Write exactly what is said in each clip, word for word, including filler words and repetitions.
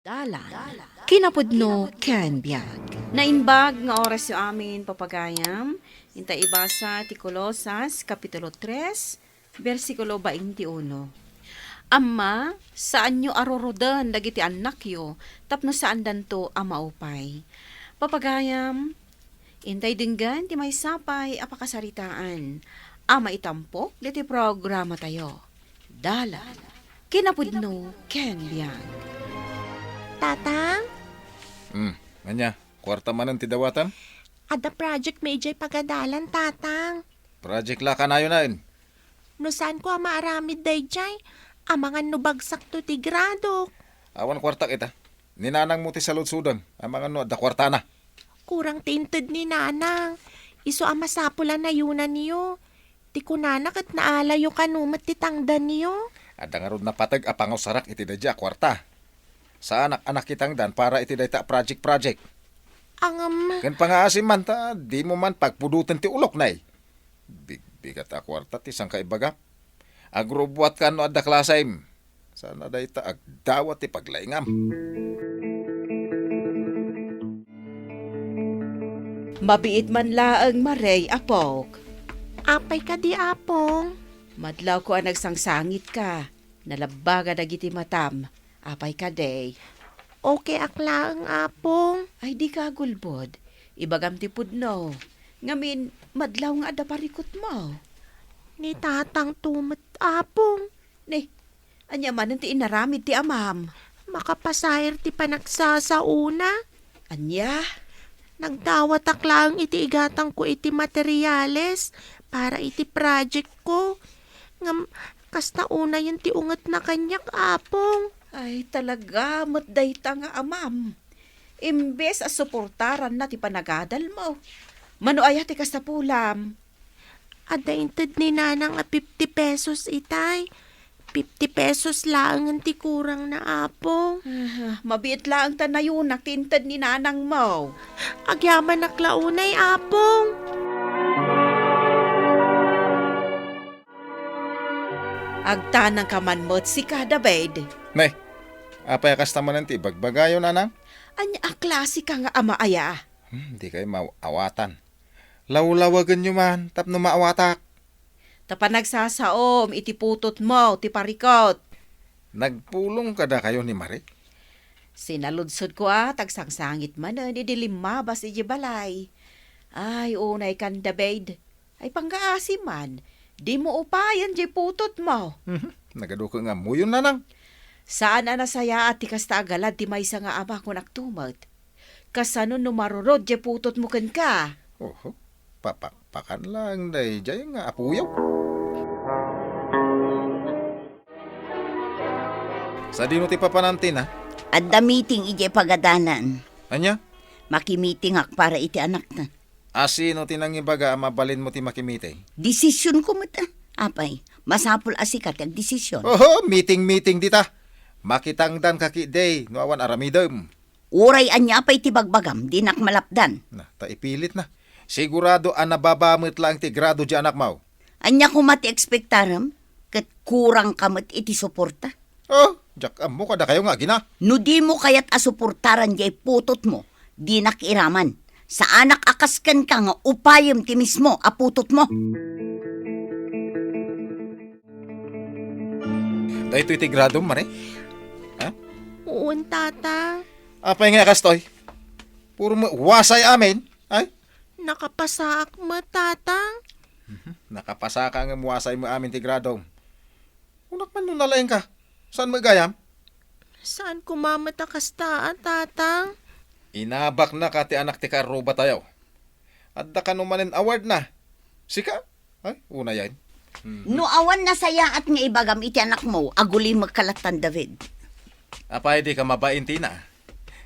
Dalan, kinapudno ken biag. Naimbag nga orasyo amin, papagayam. Inta ibasa ti Colosas, Kapitulo tres, bersikulo twenty-uno. Amma, saanyo a ruroden dagiti annakyo tapno saandanto a maupay. Papagayam, intay denggen ti maysa pay a pakasaritaan a maitampok ditoy programatayo. Dalan, kinapudno ken biag. Tatang? Hmm, ania, kuarta manen ti dawatem? Adda project mi idiay pagadalan, Tatang. Project la kanayon? No saanko a maaramid daydiay, amangan no bagsakto ti gradok. Awan kuartak ita. Ni nanangmo ti saludsodem, amangan no adda kuartana. Kurang ti inted ni nanang. Isu a masapul a nayunanyo. Ti kunana ket naalayo kano met ti tangdanyo. Adda ngarud napateg a pangusarak iti daydiay a kuarta. Saanak a nakitangdan para iti dayta a project-project. Ngem. Ken pangngaasim man ta dimo man pagpudoten ti ulok, nay. Bigbigat a kuarta ti sangkaibaga. Agrubuatka no adda klasem. Saan a dayta agdawat ti paglaingam. Mabiit man laeng, Mare, apok. Apay kadi, Apong? Madlawko a nagsangsangitka. Nalabbaga dagiti matam. Apay kadi? Okay ak laeng, Apong. Ay, dika agulbod. Ibagam ti pudno. Ngamin, madlaw nga adda parikutmo. Ni tatangto met, Apong. Ni, ania manen ti inaramid ti amam? Makapasair ti panagsasaona. Ania? Nagdawatak laeng iti igatangko iti materiales para iti project ko. Ngem, kasta unayen ti ungetna kaniak, Apong. Ay, talaga met dayta nga amam. Imbes a suportaranna ti panagadalmo. Mano aya ti kasapulam? Adda inted ni nanang a fifty pesos itay. Fifty pesos laengen ti kurangna, Apong. Ah, mabiit laeng ta nayunak ti inted ni nanangmo. Agyamanak la unay, Apong. Agtanangka man met sika, David. Ne, apay a kasta manen ti ibagbagayo, nanang? Ania a klaseka nga ama aya? Hmm, dikay maawatan. Lawlawagenyo man tapno maawatak. Ta panagsasaom iti putotmo ti parikut. Nagpulong kadakayo ni Mare? Sinaludsodko a tagsangsangit manen idi limmabas idiay balay. Ay, unay kan David. Ay, pangngaasim man, dimo upayen diay putotmo. Mhm. Nagaduko nga ammoyon, nanang. Saan a nasayaat ti kasta a galad ti maysa nga ama, kunak tumet. Kasano no marurod diay putotmo kenka? Oho, papakpakan laeng daydiay nga apoyo. Sadino ti papanantina? Adda meeting idiay pagadalan. Ania? Makimitingak para iti anakna. A sino ti nangibaga a mabalinmo ti makimiting? Desisionko met, a. Apay, masapul a sika ti agdesision. Oho, meeting-meeting dita. Makitangdanka ketdi no awan aramidem. Uray ania pay ti bagbagam, dinak malapdan. Na, ta ipilitna. Sigurado a nababa met laeng ti grado diay anakmo. Ania koma ti ekspektarem? Ket kurangka met iti suporta. Oh, diak ammo kadakayo nga agina. No dimo kayat a suportaran diay putotmo, dinak iraman. Saanak a kas kenka nga upayem ti mismo a putotmo. Daytoy ti gradom, Mare? Ha? Uon, Tatang. Apay nga kastoy? Puro mo wasay amin, ay? Nakapasaak met, Tatang. Mhm. Nakapasaka ngem wasay mo amin ti gradom. Kunak man no nalaingka. Saan mo gayam? Saan koma met a kasta, a, Tatang? Inabaknaka ti anak ti karrubatayo. Adda kano manen award na. Sika? Ay, unayen. Hmm. No awan nasayaat nga ibagam iti anakmo, agulimekka lattan, David. Apay, di ka mabain, Tina?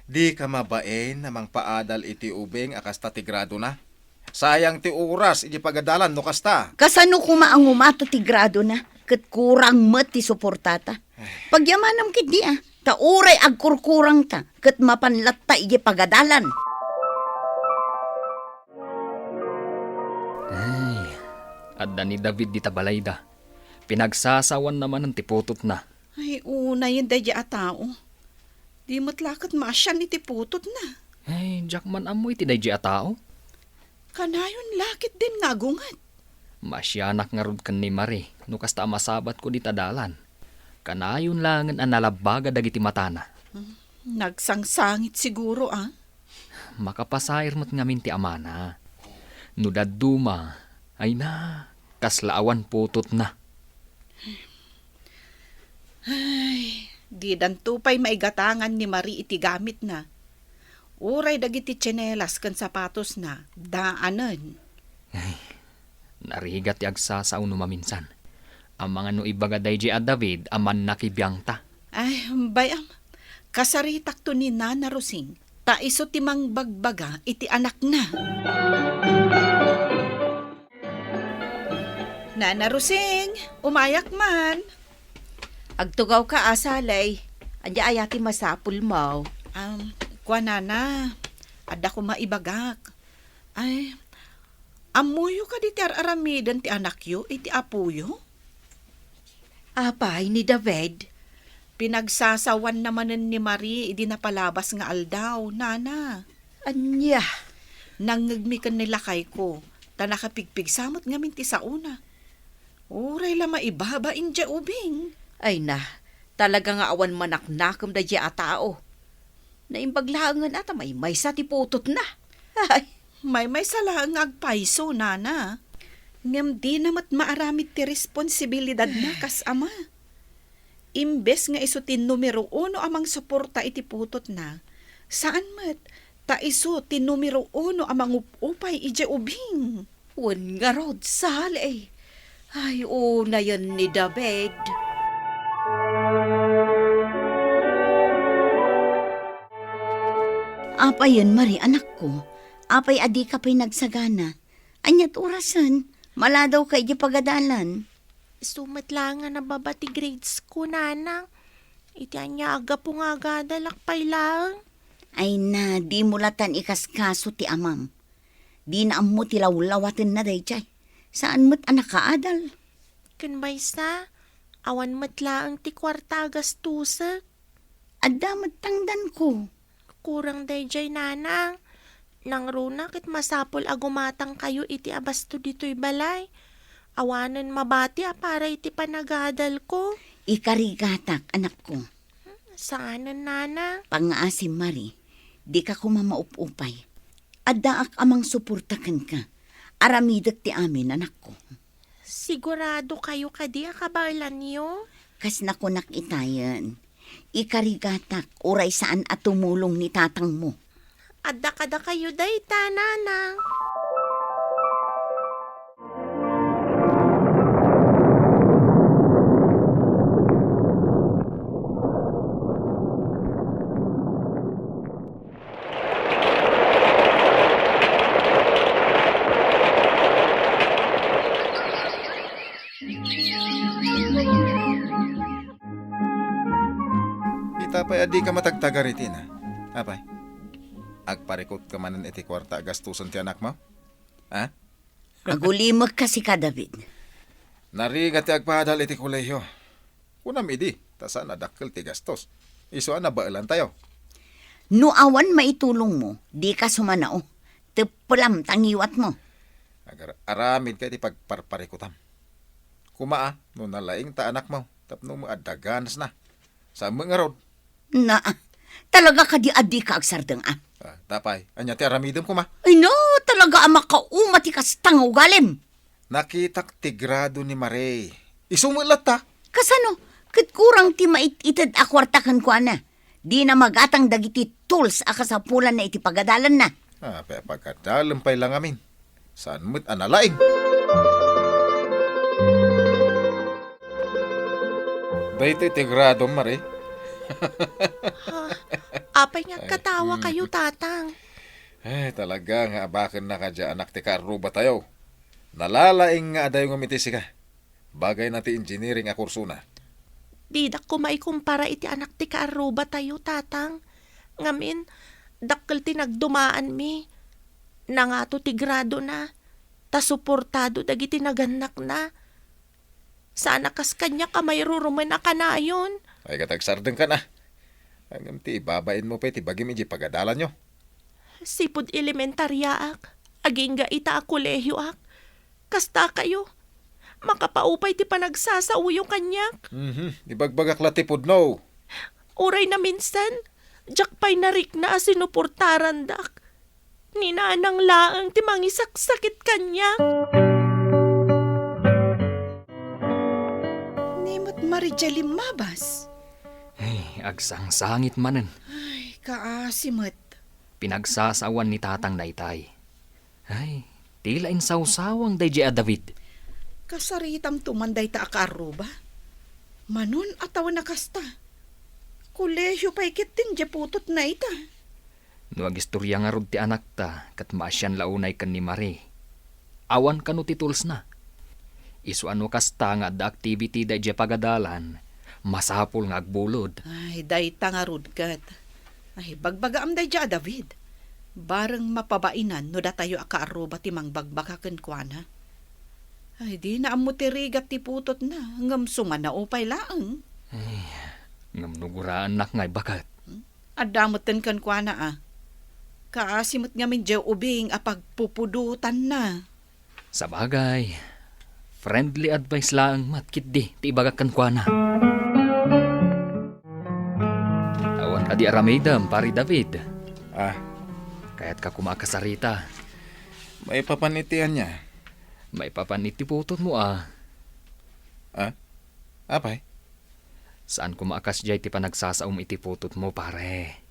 Di ka mabain a mangpaadal iti ubing a kasta ti gradona? Sayang ti oras iti pagadalan no kasta. Kasano koma a ngumato ti gradona ket kurang met ti suportata? Pagyamanam ketdi, a, ta uray agkurkurangta ket mapan latta iti pagadalan. Ay, adda ni David dita balayda. Pinagsasawanna manen ti putotna. Ay, unayen daydiay a tao. Di met la ket maasian iti putotna. Ay, diak man ammo iti daydi a tao. Kanayon la ketdin nga agunget. Maasianak ngarud ken ni Marie no kasta a masabatko dita dalan. Kanayon laengen a nalabbaga dagiti matana. Hmm, nagsangsangit siguro, a? Makapasair met ngamin ti amana. No dadduma, ay na, kasla awan putotna. Ay, didanto pay maigatangan ni Marie iti gamitna. Uray dagiti tsinelas ken sapatosna, daanen. Ay, narigat ti agsasao no maminsan. Amangan no ibaga daydi a David a mannakibiangta. Ay, bay-am, kasaritakto ni Nana Rosing, ta isu ti mangbagbaga iti anakna. Nana Rosing, umayak man. Agtugawka, a Sally. Ania aya ti masapulmo? Um, kua, Nana, adda koma ibagak. Ay, ammoyo kadi ti ar-aramiden ti anakyo iti apoyo? Apay ni David? Pinagsasawanna manen ni Marie idi napalabas nga aldaw, Nana. Ania? Nangngegmi ken ni lakayko, ta nakapigpigsa met ngamin ti saona. Uray la maibabain diay ubing. Ay na, talaga nga awan manaknakem daydiay a tao. Naimbag laengen a ta maymaysa ti putotna. Ay. Maymaysa laeng nga agpayso, Nana. Ngem dina met maaramid ti responsibilidadna kas ama. Imbes nga isu ti numero uno a mangsuporta iti putotna, saan met, ta isu ti numero uno a mangup-upay idiay ubing. Wen ngarud, Sally. Ay, unayen ni David. Apayen, Marie, anakko? Apay a dika pay nagsagana? Ania't orasen? Maladawka idiay pagadalan. Isu met laeng a nababa ti grades ko, Nanang. Iti ania a gapu nga agadalak pay laeng? Ay na, dimo latan ikaskaso ti amam. Dina ammo ti lawlawatenna daydiay. Saan met a nakaadal. Ken maysa, awan met laeng ti kuarta a gastosek. Adda met tangdanko. Kurang daydiay, Nanang. Nangruna ket masapul a gumatangkayo iti abasto ditoy balay. Awanen mabati a para iti panagadalko. Ikarigatak, anakko. Saanen, Nanang. Pangngaasim, Marie, dika koma maup-upay. Addaak a mangsuporta kenka. Aramidek ti amin, anakko. Siguradokayo kadi a kabaelanyo? Kas nakunak itayen, ikarigatak uray saan a tumulong ni tatangmo. Adda kadakayo dayta, Nanang. Ita pay a dika matagtagar iti na. Apay, agparikutka manen iti kuarta a gastosen ti anakmo? Ha? Agulimekka sika, David. Narigat ti agpadal iti kolehiyo. Kunam idi, ta saan a dakkel ti gastos. Isu a nabaelantayo. No awan maitulongmo, dika sumanao. Teppelam ta ngiwatmo. Agar-aramidka iti pagparparikutam. Kuma a, no nalaing ta anakmo, tapno met adda ganasna. Saan met ngarud? Na, talaga kadi a dika agsardeng, a? Ah, tapay, ania ti aramidem kuma? Ay, no, talaga a makauma ti kasta nga ugalim. Nakitak ti grado ni Marie. Isu met latta. Kasano? Ket kurang ti mait-ited a kuarta kenkuana. Dina magatang dagiti tools a kasapulanna iti pagadalanna. Ah, pe, pagadalem pay la ngamin. Saan met a nalaing? Daytoy ti gradom, Marie. Ha? Apay nga agkatawa kayo, Tatang? Ay, talaga nga abakennak a diay anak ti kaarrubatayo. Nalalaing nga adayongem iti sika. Bagayna ti engineering a kursona. Didak koma ikumpara iti anak ti kaarrubatayo, Tatang. Ngamin, dakkel ti nagdumaanmi. Nangato ti gradona, ta suportado dagiti nagannakna. Saan a kas kaniak a mairurumen a kanayon. Ay, ket agsardengkan a. Ngem ti ibabainmo pay ti bagim idiay pagadalanyo. Sipud elementariaak, agingga ita a kolehioak. Kasta kayo, makapaupay ti panagsasaoyo kaniak. Mhm, ibagbagak la ti pudno. Uray naminsan, diak pay narikna a sinuportarandak. Ni Nanang laeng ti mangisaksakit kaniak. Ni met Maria limmabas. Ay, agsangsangit manen. Ay, kaasi met. Pinagsasawan ni tatang daytay. Ay, tila insawsawang daydiay a David. Kasaritamto man dayta a kaarruba. Manon a tawen a kasta. Kolehio pay ketdin diay putotna ita. No agistoria ngarud ti anakta, ket maasian la unay ken ni Marie. Awan kano ti toolsna. Isu a no kasta nga adda activity daydiay pagadalan, masapul nga agbulod. Ay, dayta ngarud ket. Ay, bagbagaam daydiay a David. Bareng mapabainan no datayo a kaarruba ti mangbagbaga kenkuana. Ay, dina ammo ti rigat ti putotna, ngem sumanaw pay laeng. Ay, ngem no guraennak ngay baket. Hmm? Adda metten kenkuana a. Kaasi met ngamin diay ubing a pagpupudotanna. Sabagay, friendly advice laeng met ketdi ti ibagak kenkuana. Awan kadi aramidem, Pare David? Ah. Kayatka koma a kasarita. Maipapan iti ania? Maipapan iti putotmo a. Ah? Apay? Saan koma a kasdiay ti panagsasaom iti putotmo, pare.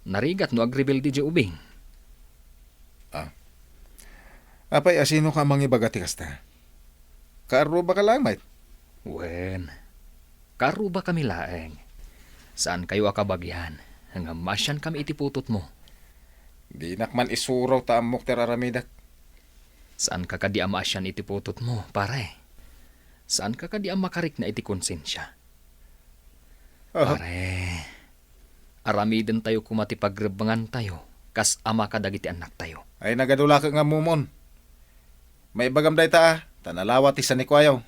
Narigat no agrebelde diay ubing. Ah. Apay, asino ka mangibaga ti kasta? Kaarrubaka laeng met? Wen, kaarrubakami laeng. Saankayo a kabagian, ngem maasiankami iti putotmo. Dinak man isuro ta ammok ti ar-aramidek. Saanka kadi a maasian iti putotmo, pare? Saanka kadi a makarikna iti konsensia? Ah. Pare, aramidentayo koma ti pagrebbengantayo kas ama kadagiti annaktayo. Ay, nagadu la ket nga ammomon. Maibagam dayta, a, ta nalawa ti sanikuayo.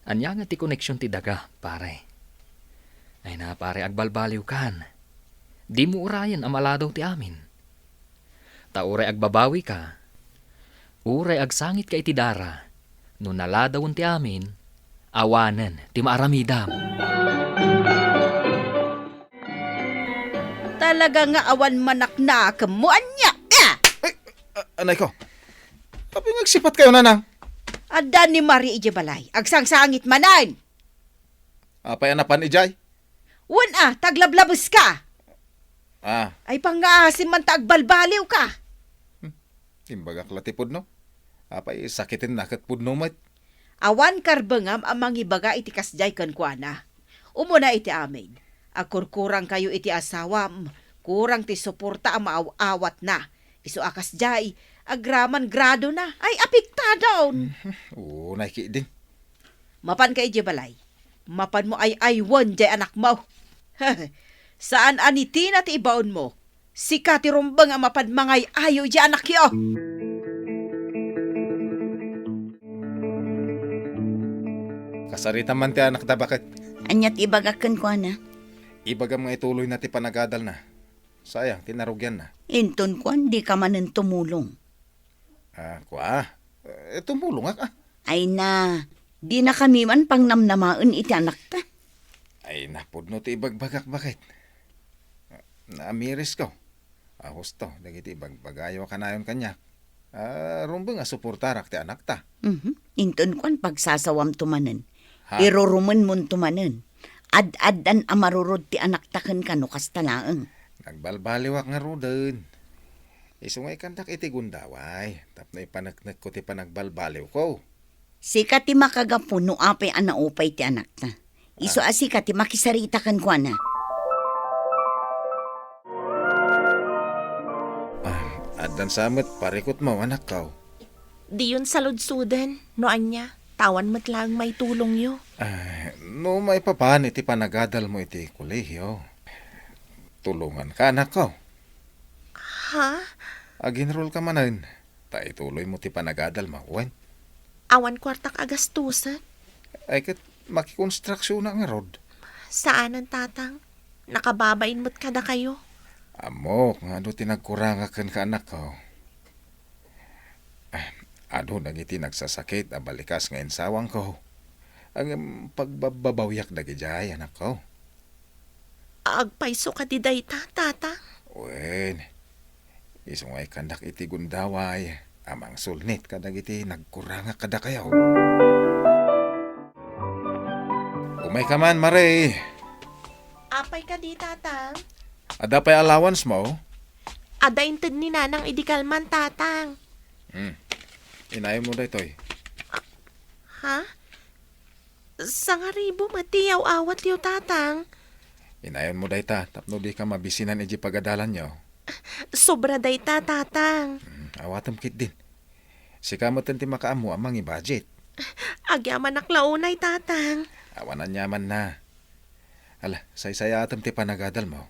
Ania nga ti koneksion ti daga, pare? Ay na, pare, agbalbaliwkan. Dimo urayen a maladaw ti amin. Ta uray agbabawika, uray agsangitka iti dara, no naladawen ti amin, awanen ti maaramidam. Talaga nga awan manaknakemmo, ania? Ah! Ay, a-, anay ko. Apay nga agsipatkayo, nanang? Adda ni Marie idiay balay. Agsangsangit manen. Apay a napan idiay? Wen a, ta aglablabeska. Ah. Ay, pangngaasim man ta agbalbaliwka. Hmm. Imbagak la ti pudno. Apay, sakitenna ket pudno met. Awan karbengam a mangibaga iti kasdiay kenkuana. Umuna iti amin, agkurkurangkayo iti asawam, kurang ti suporta a maaw-awatna. Isu a kasdiay, agraman gradona. Ay, apektadon. Mhm. Unay ketdin. Mapanka idiay balay. Mapanmo ay-aywen diay anakmo. Saan a ni Tina ti ibaonmo. Sika ti rumbeng a mapan mangay-ayo idiay anakyo. Kasarita man ti anakda, baket. Ania ti ibagak kenkuana? Ibagam nga ituloyna ti panagadalna. Sayang ti narugianna. Inton kuan, dika manen tumulong. Ah, kua? Eh, tumulongak, ah. Ay na, dinakami man pangnamnamaen iti anakta. Ay, napudno ti ibagbagak, baket. Naamirisko. A, husto dagiti ibagbagayo a kanayon kaniak. Ah, rumbeng a suportarak ti anakta. Mhm. Inton kuan, pagsasawamto manen. Ha? Irurumenmonto manen. Ad-addan a marurod ti anakta kenka no kasta laeng. Nagbalbaliwak ngaruden. Isu nga ikandak iti gundaway, tapno ipaneknekko ti panagbalbaliwko. Sika ti makagapu no apay a naupay ti anakta. Isu Ah. a sika ti makisarita kenkuana. Ah, addan sa met parikutmo, anakko. Diyon saludsoden, no ania, ta awan met laeng maitulongyo. Ah, no maipapan iti panagadalmo iti kolehio, tulonganka, anakko. Ha? Aginrolka manen, ta ituloymo ti panagadalmo, wen? Awan kuartak a gastusen. Ay, ket makikonstruksionak ngarud. Saanen, Tatang. Nakababain met kadakayo. Ammok nga adu ti nagkurangak kenka, anakko. Ah, adu dagiti nagsasakit a balikas nga insawangko. Ngem pagbabbabawiak dagidiay, anakko. Agpayso kadi dayta, Tatang? Wen, isu nga ikkandak iti gundaway a mangsulnit kadagiti nagkurangak kadakayo. Umayka man, Mare. Apay kadi, Tatang? Adda pay allowance mo? Adda inted ni Nanang idi kalman, Tatang. Hmm. Inayonmo daytoy. Ha? Sangaribu met ti yaw-awatyo, Tatang. Inayonmo dayta tapno dika mabisinan idiay pagadalanyo. Sobra dayta, Tatang. Hmm, awatem ketdin. Sika metten ti makaammo a mangi-budget. Agyamanak la unay, Tatang. Awan aniamanna. Ala, saysayaatem ti panagadalmo.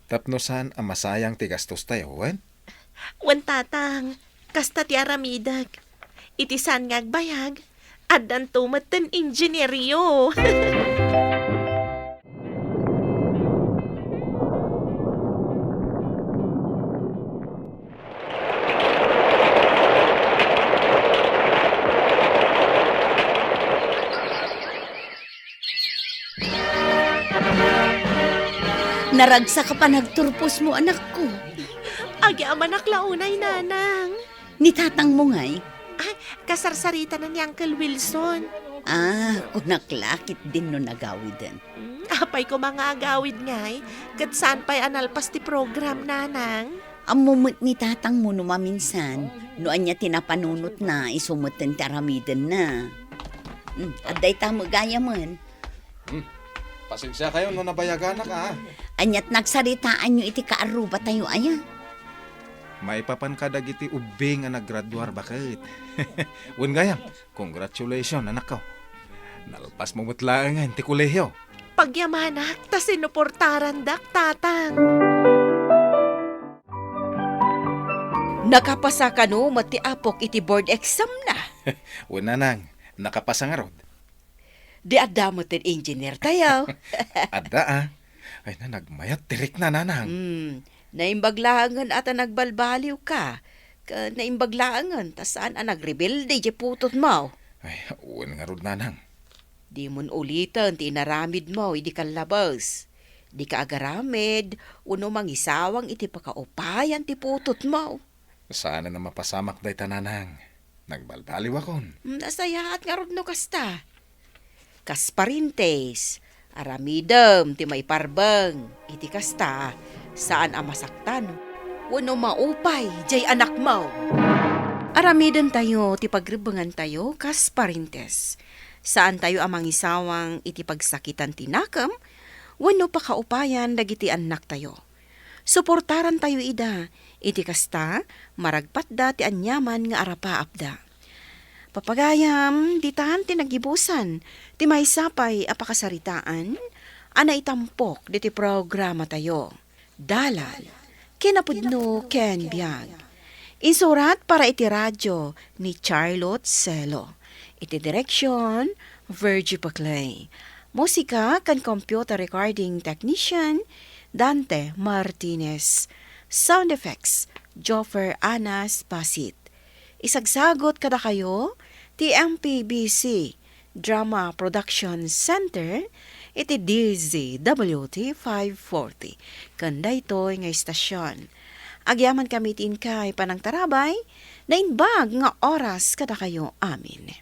Tapno saan a masayang ti gastostayo, wen? Wen, Tatang, kasta ti aramidek. Iti saan nga agbayag, addanto metten ingenierio. Naragsak a panagturposmo, anakko. Agyamanak la unay, Nanang. Ni tatangmo ngay? Ah, kasarsaritanan ni Uncle Wilson. Ah, kunak la ketdin no nagawiden. Hmm, apay koma nga agawid ngay, ket saan pay a nalpas ti program, Nanang? Ammo met ni tatangmo no maminsan, no ania ti napanunotna, isu metten ti aramidenna. Hmm, adda ita met gayamen. Hmm. Pasensiakayo no nabayaganak, a. Aniat nagsaritaanyo iti kaarrubatayo, aya? Maipapanka dagiti ubbing a naggraduar, baket. Wen gayam, congratulations, anakko. Nalpasmo met laengen ti kolehiyo. Pagyamanak ta sinuportarandak, Tatang. Nakapasa kano met ti apok iti board exam na? Wen, Nanang, nakapasa ngarud. Di adda met ti engineer tayo. Adda, a. Ay, na, nagmayat ti rikna, Nanang. Hmm, naimbag laengen a ta nagbalbaliwka. Ken naimbag laengen ta saan a nagrebelde diay putotmo. Ay, wen ngarud, Nanang. Dimon uliten ti inaramidmo idi kallabes. Dika agaramid wenno mangisawang iti pakaupayan ti putotmo. Saanen a mapasamak dayta, Nanang. Nagbalbaliwakon. Hmm, nasayaat ngarud no kasta. Kas parientes, aramidem ti maiparbeng. Iti kasta, saan a masaktan wenno maupay diay anakmo. Aramidentayo ti pagrebbengantayo kas parientes. Saantayo a mangisawang iti pagsakitan ti nakem wenno pakaupayan dagiti annaktayo. Suportarantayo ida, iti kasta, maragpatda ti aniaman nga arapaapda. Papagayam, ditan ti nagibusan ti maysa pay a pakasaritaan a naitampok ditoy programatayo. Dalan, kinapudno ken biag. Insurat para iti radio ni Charlotte Celo. Iti direksion, Virgie Paclay. Musika ken computer recording technician, Dante Martinez. Sound effects, Joffer Anas Pasit. Isagsagot kadakayo ti M P B C Drama Production Center iti D Z W T five forty ken daytoy nga istasyon. Agyamankami ti inkay panangtarabay, naimbag nga oras kadakayo amin.